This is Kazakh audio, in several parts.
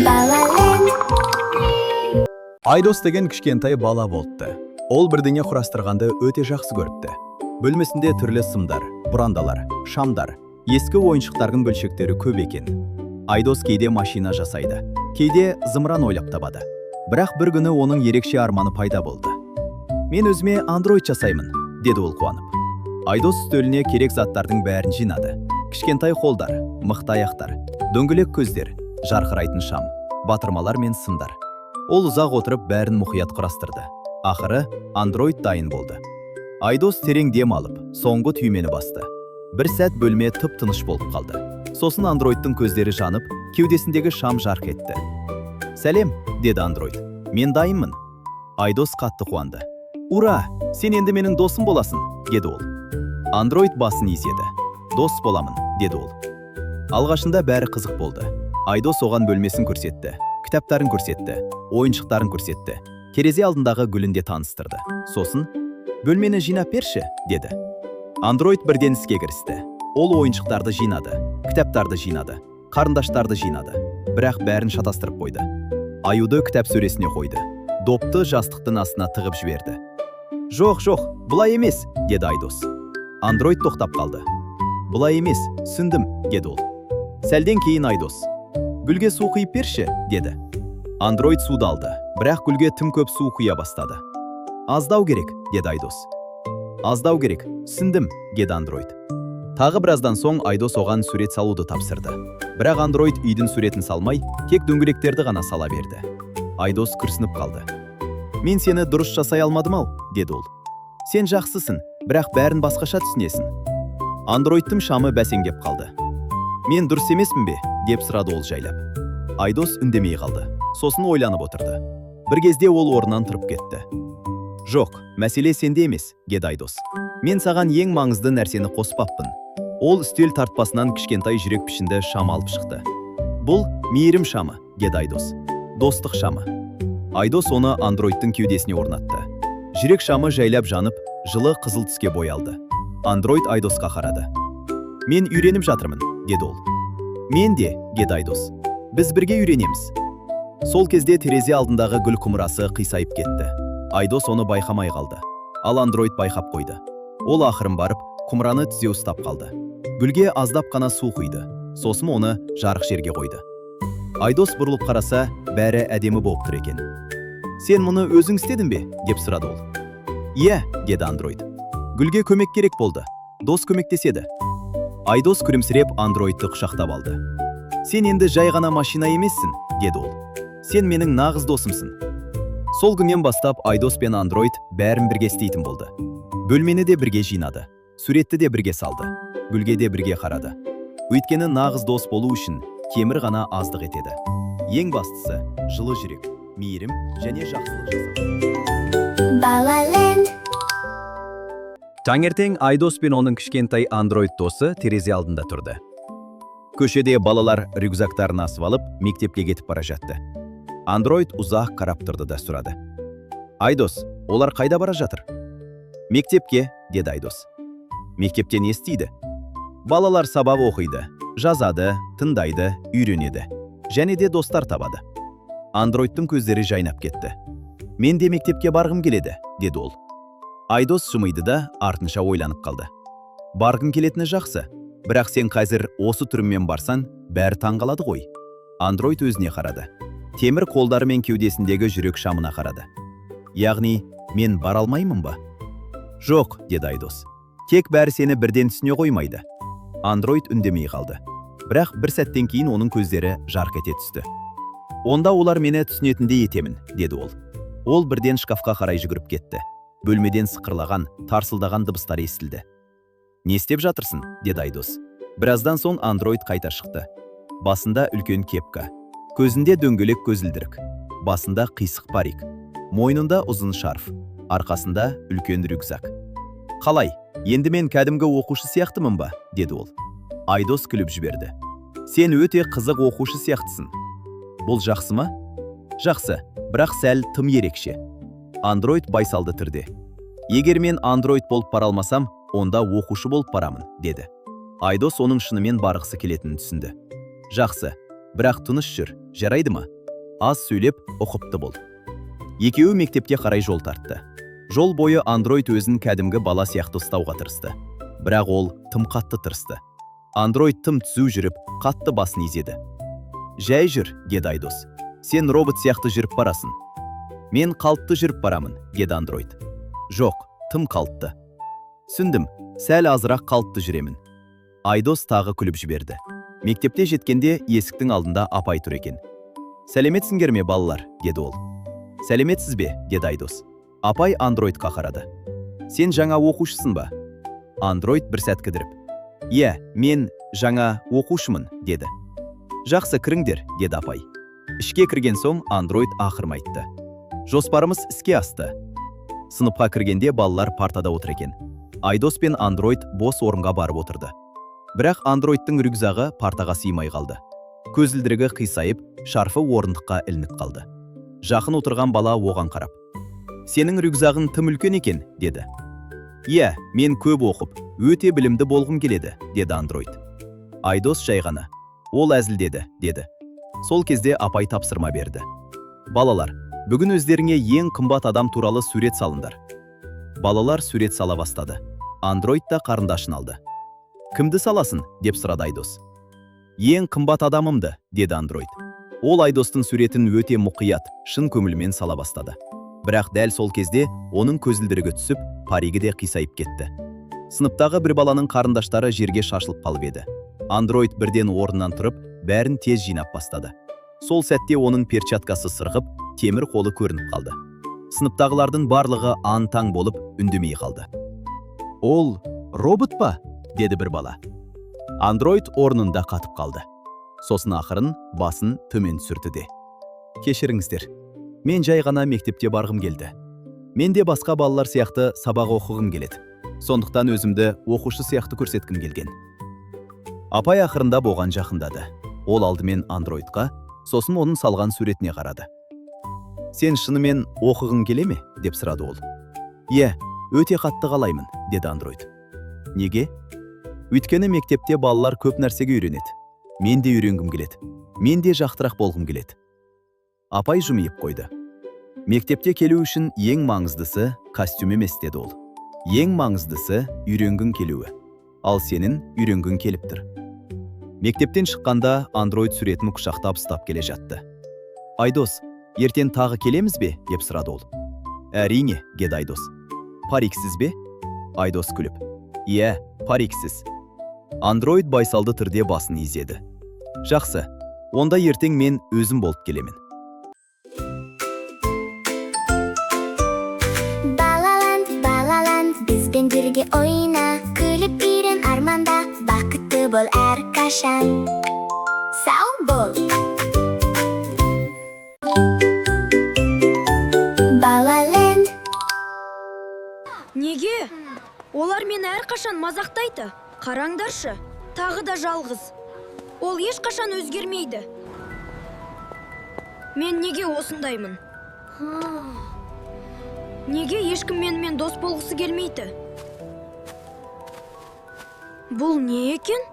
Балаленд. Айдос деген кішкентай бала болыпты. Ол бірдеңе құрастырғанды өте жақсы көріпті. Бөлмесінде түрлі сымдар, бұрандалар, шамдар, ескі ойыншықтардың бөлшектері көп екен. Айдос кейде машина жасайды, кейде зымыран ойлап табады. Бірақ бір күні оның ерекше арманы пайда болды. «Мен өзіме андроид жасаймын», – деді ол қуанып. Айдос үстеліне керек заттардың бәрін жинады. Кішкентай қолдар, мықты аяқтар, дөңгелек көздер, жарқырайтын шам, батырмалар мен сымдар. Ол ұзақ отырып, бәрін мұқият құрастырды. Ақыры андроид дайын болды. Айдос терең дем алып, соңғы түймені басты. Бір сәт бөлме тып тыныш болып қалды. Сосын андроидтың көздері жанып, кеудесіндегі шам жарқ етті. «Сәлем», – деді андроид. «Мен дайынмын». Айдос қатты қуанды. «Ура! Сен енді менің досым боласың», – деді ол. Андроид басын изеді. «Дос боламын», – деді ол. Алғашында бәрі қызық болды. Айдос оған бөлмесін көрсетті, кітаптарын көрсетті, ойыншықтарын көрсетті, терезе алдындағы гүлін де таныстырды. Сосын: «Бөлмені жинап берші», – деді. Андроид бірден іске кірісті. Ол ойыншықтарды жинады, кітаптарды жинады, қарындаштарды жинады, бірақ бәрін шатастырып қойды. Аюды кітап сөресіне қойды, допты жастықтың астына тығып жіберді. «Жоқ, жоқ, бұлай емес», – деді Айдос. Андроид тоқтап қалды. «Бұлай емес, түсіндім», – деді ол. Сәлден кейін Айдос: «Гүлге су құйып берші», – деді. Андроид суды алды, бірақ гүлге тым көп су құя бастады. «Аздау керек», – деді Айдос. «Аздау керек, түсіндім», – деді андроид. Тағы біраздан соң Айдос оған сурет салуды тапсырды. Бірақ андроид үйдің суретін салмай, тек дөңгелектерді ғана сала берді. Айдос күрсініп қалды. «Мен сені дұрыс жасай алмадым ау», – деді ол. «Сен жақсысың, бірақ бәрін басқаша түсінесің». Андроидтың шамы бәсеңдеп қалды. «Мен дұрыс емеспін бе?» – деп сұрады ол жайлап. Айдос үндемей қалды. Сосын ойланып отырды. Бір кезде ол орнынан тұрып кетті. «Жоқ, мәселе сенде емес», – деді Айдос. «Мен саған ең маңызды нәрсені қоспаппын». Ол үстел тартпасынан кішкентай жүрек пішінді шам алып шықты. «Бұл мейірім шамы», – деді Айдос. «Достық шамы». Айдос оны андроидтың кеудесіне орнатты. Жүрек шамы жайлап жанып, жылы қызыл түске боялды. Андроид Айдосқа қарады. «Мен үйреніп жатырмын», – деді ол. «Мен де», – деді Айдос. «Біз бірге үйренеміз». Сол кезде терезе алдындағы гүл құмырасы қисайып кетті. Айдос оны байқамай қалды. Ал андроид байқап қойды. Ол ақырын барып, құмыраны түзеу ұстап қалды. Гүлге аздап қана су құйды. Сосын оны жарық жерге қойды. Айдос бұрылып қараса, бәрі әдемі болып тұр екен. «Сен мұны өзің істедің бе?» – деп сұрады ол. «Иә», – деді андроид. «Гүлге көмек керек болды. Дос көмектеседі». Айдос күлімсіреп, андроидты құшақтап алды. «Сен енді жай ғана машина емессің», – деді ол. «Сен менің нағыз досымсың». Сол күннен бастап Айдос пен андроид бәрін бірге істейтін болды. Бөлмені де бірге жинады, суретті де бірге салды, гүлге де бірге қарады. Өйткені нағыз дос болу үшін темір ғана аздық етеді. Ең бастысы – жылы жүрек, мейірім және жақсылық жасау. Балаленд. Таңертең Айдос пен оның кішкентай андроид досы терезе алдында тұрды. Көшеде балалар рюкзактарын асып алып, мектепке кетіп бара жатты. Андроид ұзақ қарап тұрды да сұрады: «Айдос, олар қайда бара жатыр?» «Мектепке», – деді Айдос. «Мектепте не істейді?» «Балалар сабақ оқиды, жазады, тыңдайды, үйренеді және де достар табады». Андроидтың көздері жайнап кетті. «Мен де мектепке барғым келеді», – деді ол. Айдос жымиды да, артынша ойланып қалды. «Барғың келетіні жақсы, бірақ сен қазір осы түріңмен барсаң, бәрі таңғалады ғой». Андроид өзіне қарады. Темір қолдары мен кеудесіндегі жүрек шамына қарады. «Яғни, мен бара алмаймын ба?» «Жоқ», – деді Айдос. «Тек бәрі сені бірден түсіне қоймайды». Андроид үндемей қалды. Бірақ бір сәттен кейін оның көздері жарқ ете түсті. «Онда олар мені түсінетіндей етемін», – деді ол. Ол бірден шкафқа қарай жүгіріп кетті. Бөлмеден сықырлаған, тарсылдаған дыбыстар естілді. «Не істеп жатырсың?» – деді Айдос. Біраздан соң андроид қайта шықты. Басында үлкен кепка. Көзінде дөңгелек көзілдірік. Басында қисық парик. Мойнында ұзын шарф. Арқасында үлкен рюкзак. «Қалай, енді мен кәдімгі оқушы сияқтымын ба?» – деді ол. Айдос күліп жіберді. «Сен өте қызық оқушы сияқтысың». «Бұл жақсы ма?» «Жақсы, бірақ сәл тым ерекше». Андроид байсалды түрде: «Егер мен андроид болып бара алмасам, онда оқушы болып барамын», – деді. Айдос оның шынымен барғысы келетінін түсінді. Жақсы, бірақ тыныш жүр, жарайды ма? Аз сөйлеп, ұқыпты бол. Екеуі мектепке қарай жол тартты. Жол бойы андроид өзін кәдімгі бала сияқты ұстауға тырысты. Бірақ ол тым қатты тырысты. Андроид тым түзу жүріп, қатты басын изеді. Жай жүр, деді Айдос. Сен робот сияқты жүріп барасың. Мен қалыпты жүріп барамын, деді андроид. Жоқ, тым қалыпты. Түсіндім, сәл азырақ қалыпты жүремін. Айдос тағы күліп жіберді. Мектепте жеткенде есіктің алдында апай тұр екен. Сәлеметсіңдер ме, балалар, деді ол. Сәлеметсіз бе, деді Айдос. Апай андроидқа қарады. Сен жаңа оқушысың ба? Андроид бір сәт кідіріп. Иә, мен жаңа оқушымын, деді. Жақсы, кіріңдер, деді апай. Ішке кірген соң андроид ақырын айтты. Жоспарымыз іске асты. Сыныпқа кіргенде балалар партада отыр екен. Айдос пен андроид бос орынға барып отырды. Бірақ андроидтың рюкзағы партаға сыймай қалды. Көзілдірігі қисайып, шарфы орындыққа ілініп қалды. Жақын отырған бала оған қарап: Сенің рюкзағың тым үлкен екен, деді. Иә, мен көп оқып, өте білімді болғым келеді, деді андроид. Айдос жай ғана: Ол әзілдеді, деді. Сол кезде апай тапсырма берді. Балалар, бүгін өздеріңе ең қымбат адам туралы сурет салыңдар. Балалар сурет сала бастады. Андроид та қарындашын алды. Кімді саласың? Деп сұрады Айдос. Ең қымбат адамымды, деді андроид. Ол Айдостың суретін өте мұқият, шын көңілмен сала бастады. Бірақ дәл сол кезде оның көзілдірігі түсіп, паригі де қисайып кетті. Сыныптағы бір баланың қарындаштары жерге шашылып қалып еді. Андроид бірден орнынан тұрып, бәрін тез жинап бастады. Сол сәтте оның перчаткасы сырғып, темір қолы көрініп қалды. Сыныптағылардың барлығы аң-таң болып, үндемей қалды. Ол робот па? Деді бір бала. Андроид орнында қатып қалды. Сосын ақырын басын төмен түсірді де: Кешіріңіздер, мен жай ғана мектепте барғым келді. Мен де басқа балалар сияқты сабақ оқығым келеді. Сондықтан өзімді оқушы сияқты көрсеткім келген. Апай ақырындап оған жақындады. Ол алдымен андроидқа, сосын оның салған суретіне қарады. Сен шынымен оқығың келе ме? Деп сұрады ол. Иә, өте қатты қалаймын, деді андроид. Неге? Өйткені мектепте балалар көп нәрсеге үйренеді. Мен де үйренгім келеді. Мен де жақтырақ болғым келеді. Апай жымиып қойды. Мектепте келу үшін ең маңыздысы костюм емес, деді ол. Ең маңыздысы үйренгің келуі. Ал сенің үйренгің келіп тұр. Мектептен шыққанда андроид суретін құшақтап ұстап келе жатты. Айдос, ертең тағы келеміз бе? Деп сұрады ол. Әрине, деді Айдос. Париксіз бе? Айдос күліп: Иә, париксіз. Андроид байсалды түрде басын изеді. Жақсы, онда ертең мен өзім болып келемін. Балаланд, Балаланд, бізбен бірге ойна. Күліп үйрен, арманда, бақытты бол әрқашан. Сау бол! Балаленд. Неге? Олар мені әрқашан мазақтайды. Қараңдаршы, тағы да жалғыз. Ол ешқашан өзгермейді. Мен неге осындаймын? Неге ешкім менімен дос болғысы келмейді? Бұл не екен?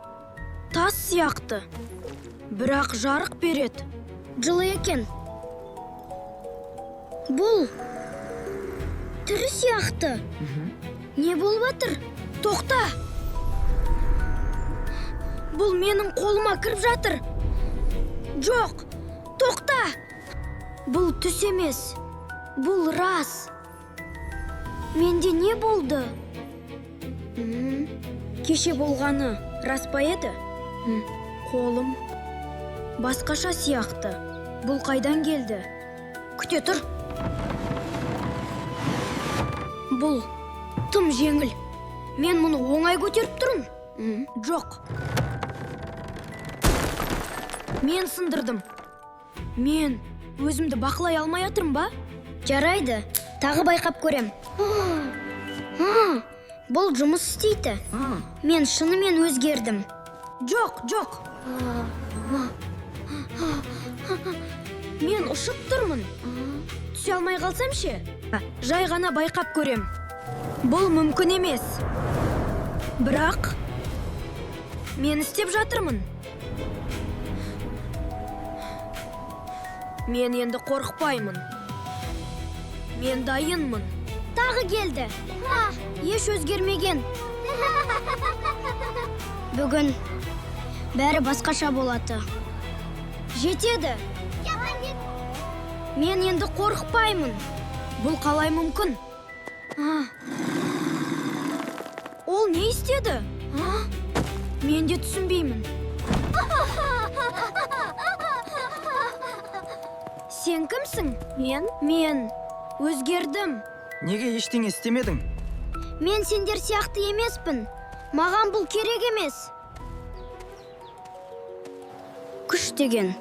Тас сияқты. Бірақ жарық береді. Жылы екен. Бұл тірі сияқты. Не болып жатыр? Тоқта! Бұл менің қолыма кіріп жатыр. Жоқ, тоқта! Бұл түс емес. Бұл рас. Менде не болды? Кеше болғаны рас па еді? Қолым басқаша сияқты. Бұл қайдан келді? Күте тұр. Бұл тым жеңіл. Мен мұны оңай көтеріп тұрмын. Жоқ. Мен сындырдым. Мен өзімді бақылай алмай жатырмын ба? Жарайды, тағы байқап көрем. Бұл жұмыс істейді. Мен шынымен өзгердім. Жоқ, жоқ. Мен ұшып тұрмын. Түсе алмай қалсам ше? Жай ғана байқап көрем. Бұл мүмкін емес. Бірақ мен істеп жатырмын. Мен енді қорықпаймын. Мен дайынмын. Тағы келді. Еш өзгермеген. Бүгін бәрі басқаша болады. Жетеді. Мен енді қорықпаймын. Бұл қалай мүмкін? Ол не істеді? Мен де түсінбеймін. Сен кімсің? Мен? Мен өзгердім. Неге ештеңе істемедің? Мен сендер сияқты емеспін. Маған бұл керек емес. Күш деген.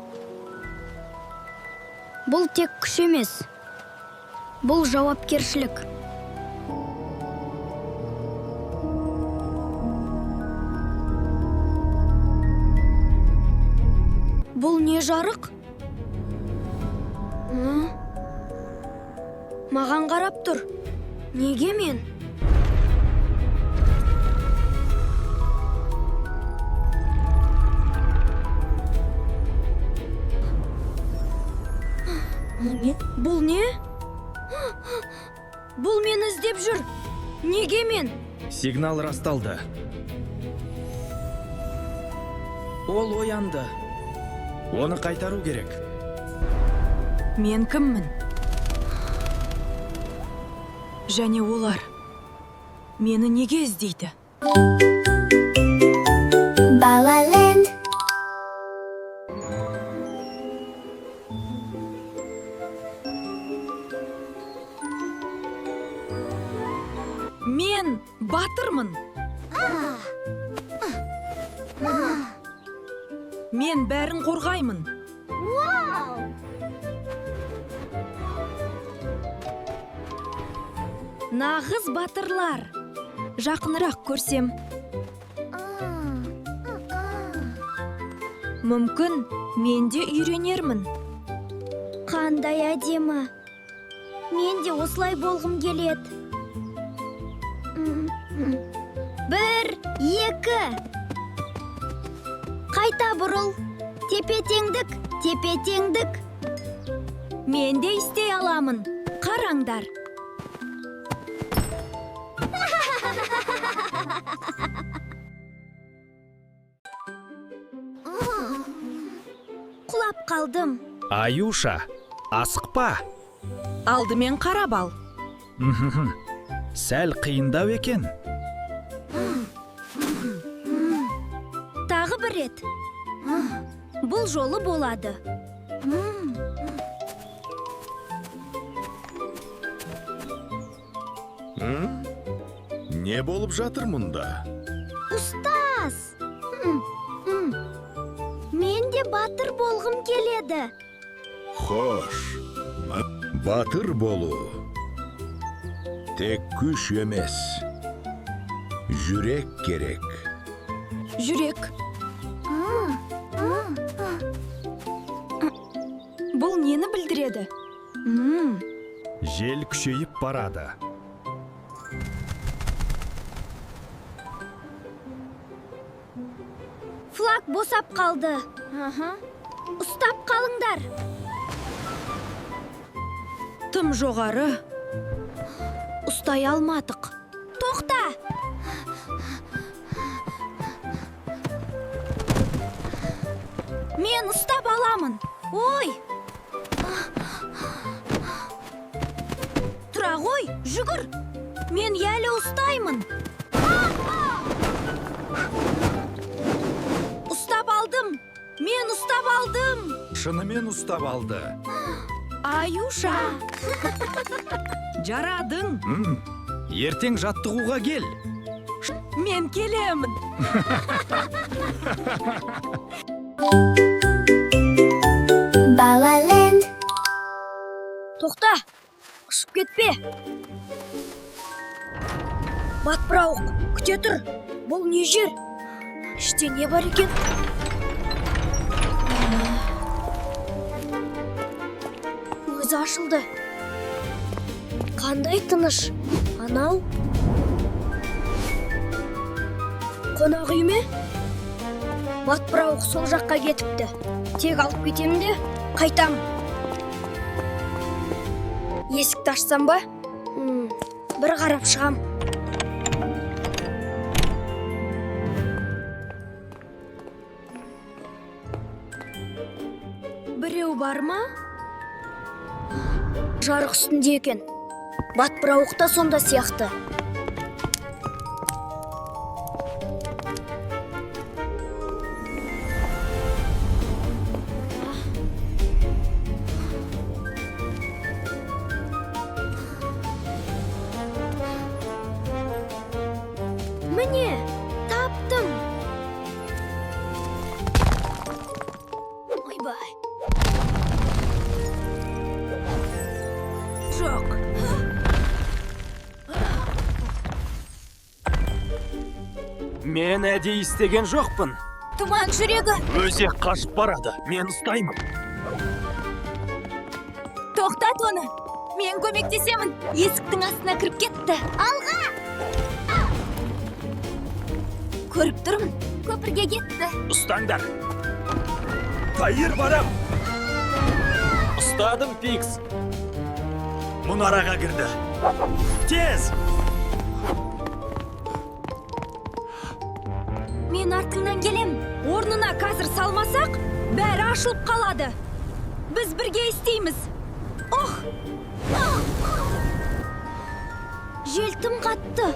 Бұл тек күш емес. Бұл жауапкершілік. Бұл не жарық? Ы? Маған қарап тұр. Неге мен? Бұл не? Бұл мені іздеп жүр. Неге мен? Сигнал расталды. Ол оянды. Оны қайтару керек. Мен кіммін? Және олар мені неге іздейді? Балаленд. Мен батырмын. Мен бәрін қорғаймын. Нағыз батырлар. Жақынырақ көрсем. Мүмкін мен де үйренермін. Қандай әдемі. Мен де осылай болғым келеді. 1, 2. Қайта бұрыл. Тепе-теңдік, тепе-теңдік. Мен де істей аламын. Қараңдар. Құлап қалдым. Аюша, асықпа. Алдымен қарап ал. Сәл қиындау екен. Тағы бір рет. Бұл жолы болады. Не болып жатыр мұнда? Ұстаз! Мен де батыр болғым келеді. Хош, батыр болу тек күш емес, жүрек керек. Жүрек. Бұл нені білдіреді? Жел күшейіп барады. Флаг босап қалды. Ұстап қалыңдар. Тым жоғары. Ұстай алмадық. Тоқта! Мен ұстап аламын. Ой! Тұра ғой, жүгір. Мен әлі ұстаймын. Ұстап алдым. Мен ұстап алдым. Шынымен ұстап алды. Аюша. Жарадың. Ертең жаттығуға кел. Мен келемін. Балаленд. Тоқта! Ұшып кетпе! Батпырауық, күте тұр. Бұл не жер? Іште не бар екен? Өзі ашылды. Қандай тыныш. Анау. Қонақ үй ме? Батпырауық сол жаққа кетіпті. Тек алып кетемін де қайтам. Есікті ашсам ба? Бір қарап шығам. Біреу бар ма? Жарық үстінде екен. Батбырауық та сонда сияқты. Міне, таптым. Ойбай. Жоқ. Мен әдейі істеген жоқпын. Тұман жүрегі. Өзек қашып барады. Мен ұстаймын. Тоқтат оны. Мен көмектесемін. Есіктің астына кіріп кетті. Алға! Көріп тұрмын. Көпірге кетті. Ұстаңдар. Тайыр барам. Ұстадым, Пикс. Мұнараға кірді. Тез! Мен артыңнан келем. Орнына қазір салмасақ, бәрі ашылып қалады. Біз бірге істейміз. Ох! Жел тым қатты.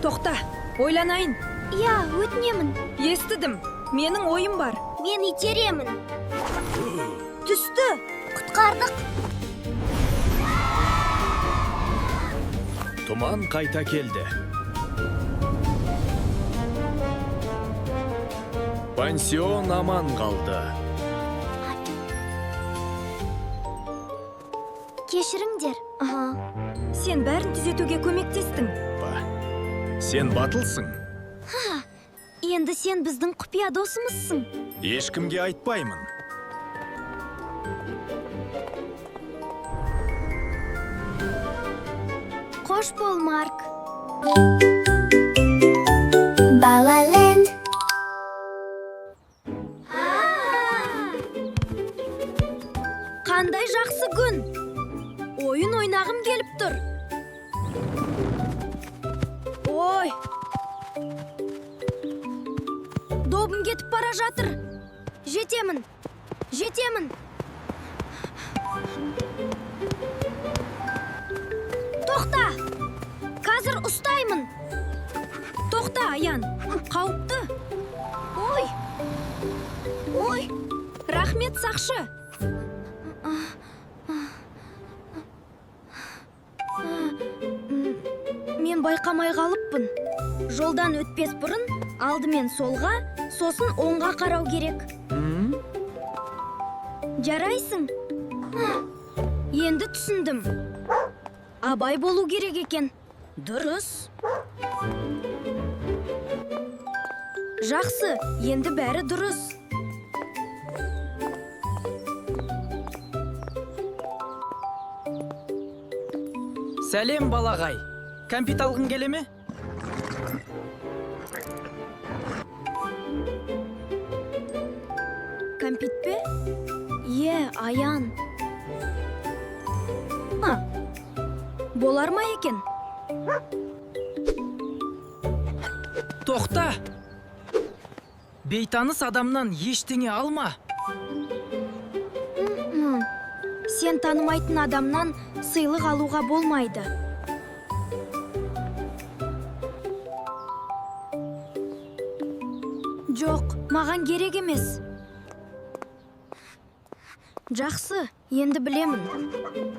Тоқта, ойланайын. Иә, өтінемін. Естідім. Менің ойым бар. Мен итеремін. Түсті. Құтқардық. Тұман қайта келді. Пансион аман қалды. Кешіріңдер. Аха. Сен бәрін түзетуге көмектестің. Ба, сен батылсың. Енді сен біздің құпия досымызсың. Ешкімге айтпаймын. Қош бол, Марк. Балаленд. Қандай жақсы күн! Ойын ойнағым келіп тұр. Ой! Добым кетіп бара жатыр. Жетемін. Жетемін. Тоқта! Қазір ұстаймын. Тоқта, Аян. Қауіпті. Ой! Ой! Рахмет, сақшы. Мен байқамай қалыппын. Жолдан өтпес бұрын алдымен солға, сосын оңға қарау керек. Жарайсың. Енді түсіндім. Абай болу керек екен. Дұрыс. Жақсы, енді бәрі дұрыс. Сәлем, балағай. Кәмпит алғың келе ме? Кәмпит пе? Е, Аян. А, болар ма екен? Тоқта! Бейтаныс адамнан ештеңе алма. Сен танымайтын адамнан сыйлық алуға болмайды. Жоқ, маған керек емес. Жақсы, енді білемін.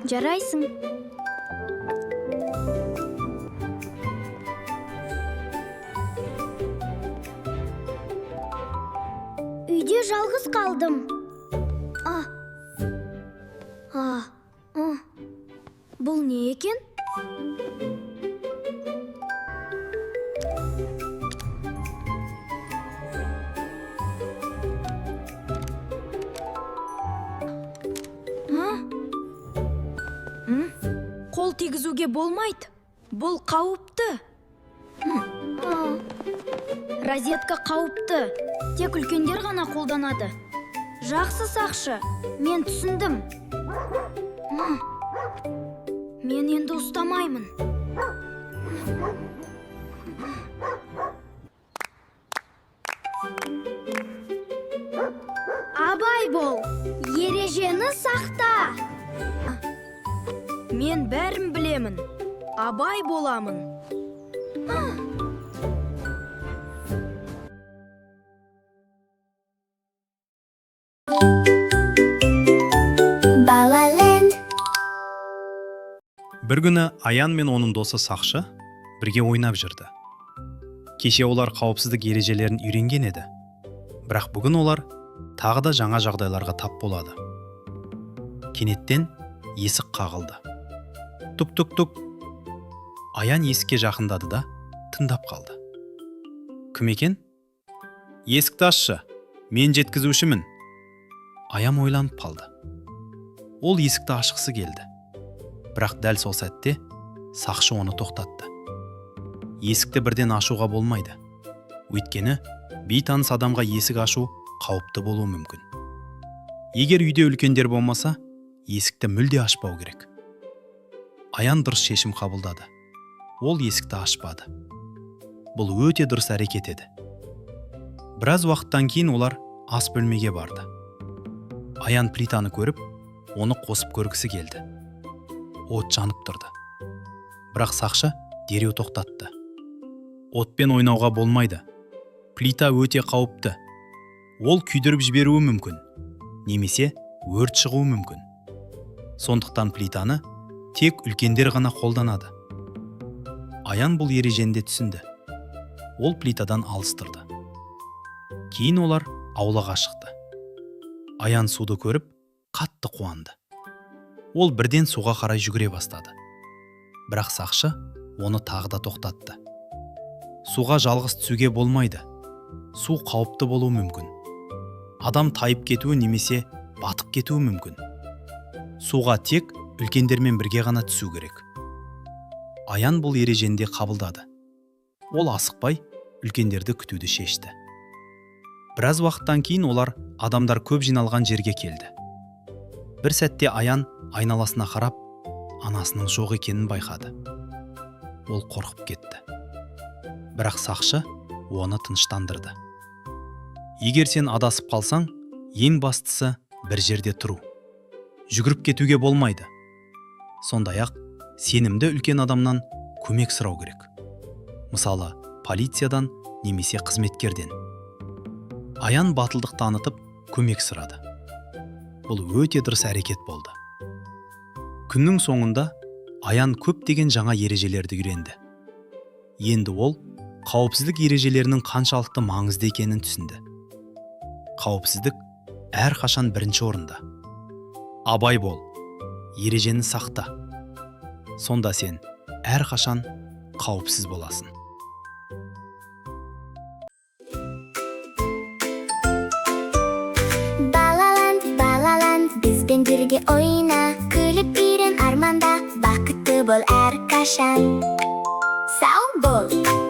Жарайсың. Үйде жалғыз қалдым. А. А. А. Бұл не екен? А? М? Қол тигізуге болмайды. Бұл қауіпті. Розетка қауіпті. Тек үлкендер ғана қолданады. Жақсы, сақшы. Мен түсіндім. Мен енді ұстамаймын. Абай бол, ережені сақта. Мен бәрін білемін. Абай боламын. Балаленд. Бір күні Аян мен оның досы Сақшы бірге ойнап жүрді. Кеше олар қауіпсіздік ережелерін үйренген еді. Бірақ бүгін олар тағы да жаңа жағдайларға тап болады. Кенеттен есік қағылды. Тук-тук-тук. Аян есікке жақындады да тыңдап қалды. Кім екен? Есікті ашшы, мен жеткізушімін. Аян ойланып қалды. Ол есікті ашқысы келді. Бірақ дәл сол сәтте сақшы оны тоқтатты. Есікті бірден ашуға болмайды. Өйткені бейтаныс адамға есік ашу қауіпті болуы мүмкін. Егер үйде үлкендер болмаса, есікті мүлде ашпау керек. Аян дұрыс шешім қабылдады. Ол есікті ашпады. Бұл өте дұрыс әрекет еді. Біраз уақыттан кейін олар ас бөлмеге барды. Аян плитаны көріп, оны қосып көргісі келді. От жанып тұрды. Бірақ сақшы дереу тоқтатты. Отпен ойнауға болмайды. Плита өте қауіпті. Ол күйдіріп жіберуі мүмкін, немесе өрт шығуы мүмкін. Сондықтан плитаны тек үлкендер ғана қолданады. Аян бұл ережені де түсінді. Ол плитадан алыс тұрды. Кейін олар аулаға шықты. Аян суды көріп, қатты қуанды. Ол бірден суға қарай жүгіре бастады. Бірақ сақшы оны тағы да тоқтатты. Суға жалғыз түсуге болмайды. Су қауіпті болуы мүмкін. Адам тайып кетуі немесе батып кетуі мүмкін. Суға тек үлкендермен бірге ғана түсу керек. Аян бұл ережені де қабылдады. Ол асықпай үлкендерді күтуді шешті. Біраз уақыттан кейін олар адамдар көп жиналған жерге келді. Бір сәтте Аян айналасына қарап, анасының жоқ екенін байқады. Ол қорқып кетті. Бірақ сақшы оны тыныштандырды. Егер сен адасып қалсаң, ең бастысы бір жерде тұру. Жүгіріп кетуге болмайды. Сондай-ақ, сенімді үлкен адамнан көмек сұрау керек. Мысалы, полициядан немесе қызметкерден. Аян батылдық танытып, көмек сұрады. Бұл өте дұрыс әрекет болды. Күннің соңында Аян көптеген жаңа ережелерді үйренді. Енді ол қауіпсіздік ережелерінің қаншалықты маңызды екенін түсінді. Қауіпсіздік әрқашан бірінші орында. Абай бол, ережені сақта. Сонда сен әрқашан қауіпсіз боласың. Балаланд, Балаланд, бізбен бірге ойна. Күліп үйрен, арманда, бақытты бол әрқашан. Сау бол!